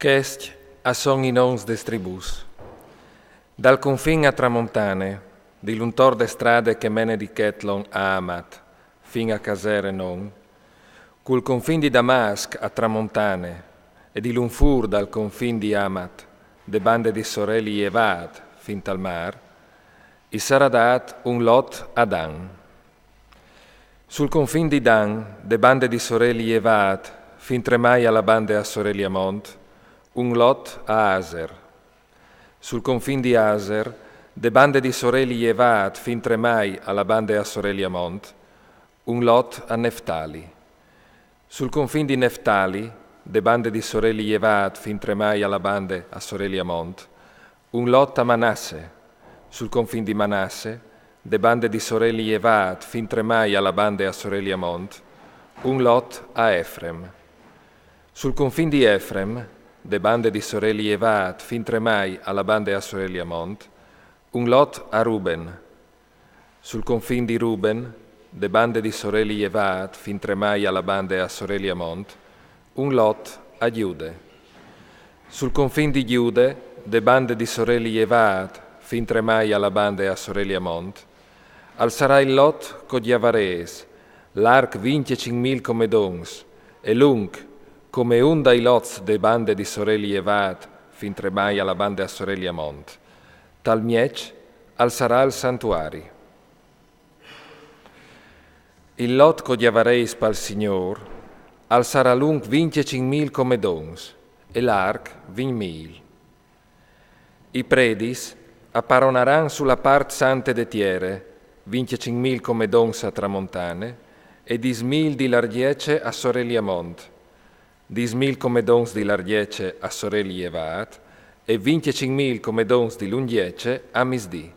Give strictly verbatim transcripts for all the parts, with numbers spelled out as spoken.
Chescj a son i nons des tribùs. Dal confin a tramontane, di l'untor de strade che mene di Chetlon a Amat, fin a Casere non, cul confin di Damasc a tramontane, e di l'unfur dal confin di Amat, de bande di soreli Jevaat fin tal mar, i sarà dat un lot a Dan. Sul confin di Dan, de bande di soreli Jevaat, fin tremai a la bande a soreli a mont, un lot a Aser. Sul confin di Aser, de bande di soreli Jevaat, fin tremai a la bande a soreli a mont, un lot a Neftali. Sul confin di Neftali, de bande di soreli Jevaat, fin tremai a la bande a soreli a mont, un lot a Manasse. Sul confin di Manasse, de bande di soreli Jevaat, fin tremai a la bande a soreli a mont, un lot a Efrem. Sul confin di Efrem, de bande di soreli Jevaat, fin tremai a la bande a soreli a mont, un lot a Ruben. Sul confin di Ruben, de bande di soreli Jevaat, fin tremai a la bande a soreli a mont, un lot a Giude. Sul confin di Giude, de bande di soreli Jevaat, fin tremai a la bande a soreli a mont, al sarà il lot co Giavarès, larc vincjecinc mil comedons, e lunc, come un dai lots de bande di soreli Jevaat, fin tremai a la bande a soreli a mont. Tal mieç al sarà il santuari. Il lot co Giavarès pal Signor al sarà lunc vincjecinc mil comedons, e larc vincj mil. I predis a paronaran su la part sante de tiere, vincjecinc mil comedons a tramontane, e dîs mil di largjece a soreli a mont, dîs mil comedons di largjece a soreli Jevaat, e vincjecinc mil comedons di lungjece a misdì.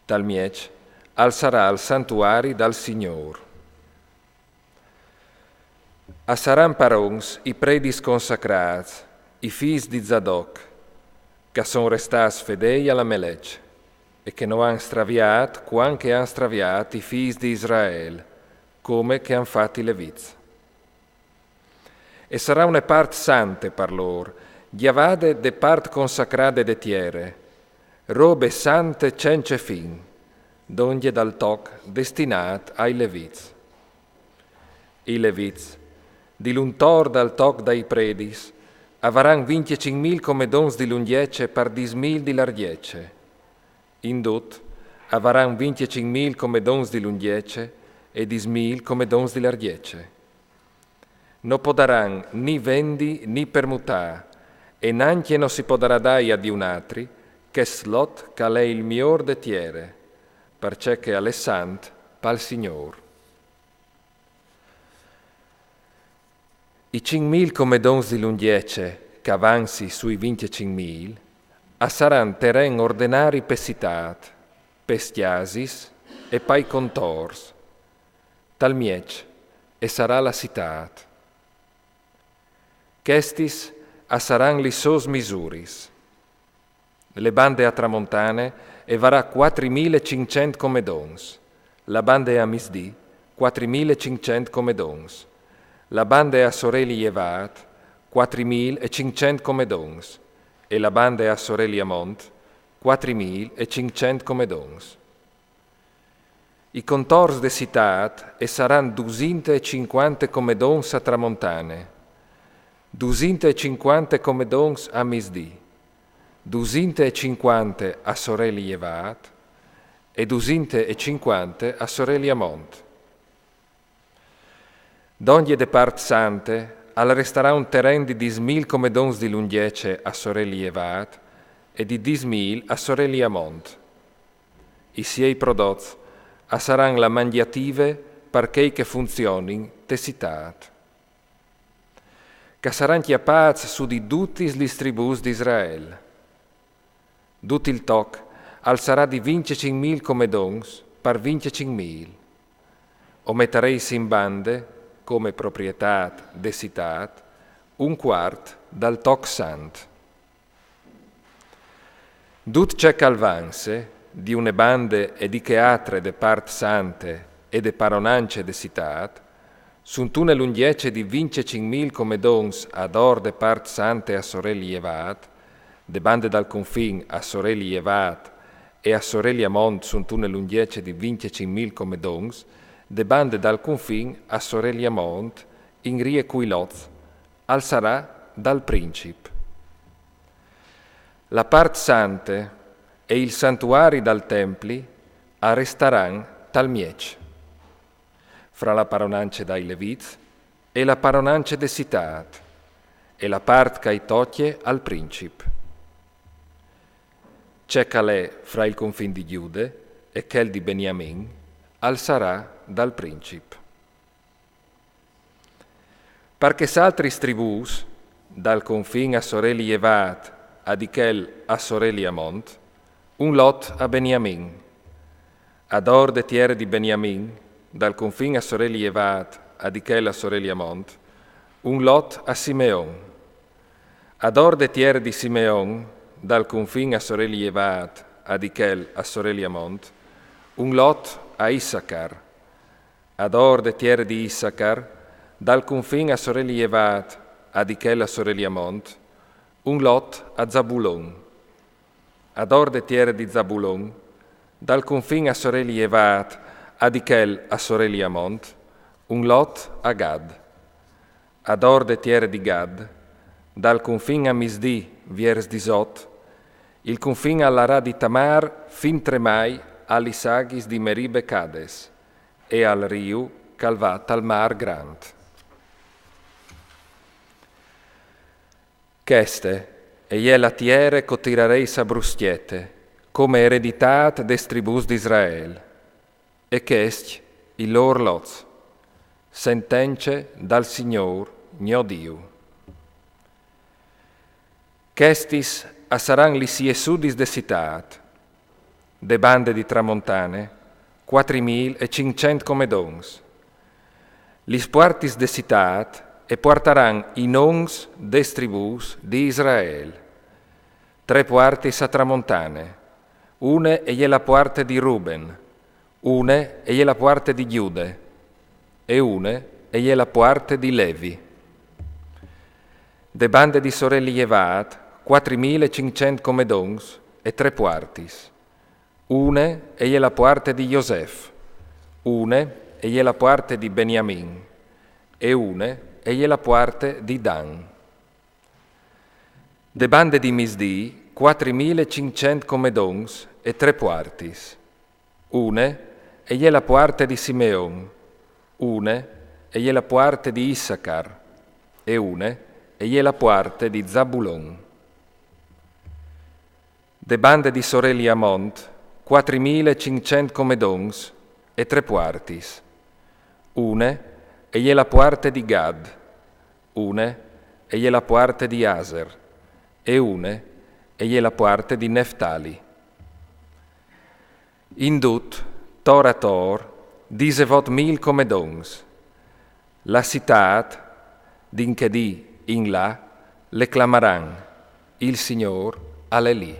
Tal mieç al sarà il santuari dal Signor. A saran parons i predis consacrâts, i fîs di Zadoc, che a son restâts fedei a la mê leç, e che no àn straviât cuant che àn straviât i fîs di Israel, come che àn fat i levits. E sarà une part sante par lôr, gjavade de part consacrade de tiere, robe sante cence fin, dongje dal toc destinât ai levits. I levits, di l'untor dal toc dai predis, a varan vincjecinc mil comedons di lungjece par dîs mil di largjece. In dut, a varan vincjecinc mil comedons di lungjece e dîs mil comedons di largjece. No podaran ni vendi ni permutâ, e nancje no si podarà dâi a di un atri chest lot che al è il miôr de tiere, parcè che al è sant pal Signor. I cinc mil comedons di lungjece che a vansi sui vincjecinc mil a saran teren ordenari pe citât, pes cjasis e pai contors. Tal mieç e sarà la citât. Chestis a saran lis sôs misuris. Le bande a tramontane e varà cuatri mil e cinccent comedons, la bande a misdì cuatri mil e cinccent comedons, la bande a soreli Jevaat cuatri mil e cinccent comedons, e la bande a soreli a mont cuatri mil e cinccent comedons. I contors de citât e saran dusinte e cincuante comedons a tramontane, dusinte e cincuante comedons a misdì, dusinte e cincuante a soreli Jevaat e dusinte e cincuante a soreli a mont. Dongje de part sante al restarà un teren di dîs mil comedons di lungjece a soreli Jevaat e di dîs mil a soreli a mont. I siei prodots a saran la mangjative par chei che funzionin te citât. Che a saran cjapâts su di dutis lis tribùs di Israel. Dut il toc al sarà di vincjecinc mil comedons par vincjecinc mil. O metarês in bande, come proprietât de citât, un cuart dal toc sant. Dut ce che al vanse, di une bande e di chê altre de part sante e de paronance de citât, Suntune lungjece di vincjecinc mil comedons ador de part sante a soreli jevât, de bande dal confin a soreli jevât e a soreli a mont suntune lungjece di vincjecinc mil comedons, de bande dal confin a soreli a mont, in rie cui lots, al sarà dal princip. La part sante e il santuari dal templi a restaran tal mieç, fra la paronance dai Levits e la paronance de citât, e la part ch'a i tocje al princip. Ce ch'al è fra il confin di Gjude e chel di Beniamin, al sarà dal princip. Par chês altris tribûs, dal confin a soreli jevât a di chel a soreli a mont, un lot a Beniamin. Ador de tiere di Beniamin, dal confin a soreli jevât a di chel a soreli a mont, un lot a Simeon. Ador de tiere di Simeon, dal confin a soreli jevât a di chel a soreli a mont, un lot a Issacar. Ador de tiere di Issacar, dal confin a soreli jevât a di chel a soreli a mont, un lot a Zabulon. Ador de tiere di Zabulon, dal confin a soreli jevât a di chel a soreli a mont, un lot a Gad. Ador de tiere di Gad, dal confin a misdì viers disot, il confin al larà di Tamar fin tremai a lis aghis di Meribe Cades, e al riu ch'al va tal mâr grant. Cheste e je la tiere ch'o tirareis a bruscjete, come ereditât des tribûs di Israel. E chescj i lôr lots, sentence dal Signôr gno Diu. Chestis a saran lis jessudis de citât, de bande di tramontane, cuatri mil e cinccent comedons. Lis puartis de citât e puartaran i nons des tribûs di Israel. Trê puartis a tramontane. Une e je la puarte di Ruben, une e je la puarte di Gjude, e une e je la puarte di Levi. De bande di soreli jevât, cuatri mil e cinccent comedons e trê puartis. Une e je la puarte di Josef, une e je la puarte di Beniamin, e une e je la puarte di Dan. De bande di misdì, cuatri mil e cinccent comedons e trê puartis. Une e je la puarte di Simeon, une e je la puarte di Issacar, e une e je la puarte di Zabulon. De bande di soreli a mont, cuatri mil e cinccent comedons e trê puartis. Une e je la puarte di Gad, une e je la puarte di Aser, e une e je la puarte di Neftali. In dut, tor ator, disevot mil comedons. La citât, di in chê dì in là, le clamaran: il Signôr al è li.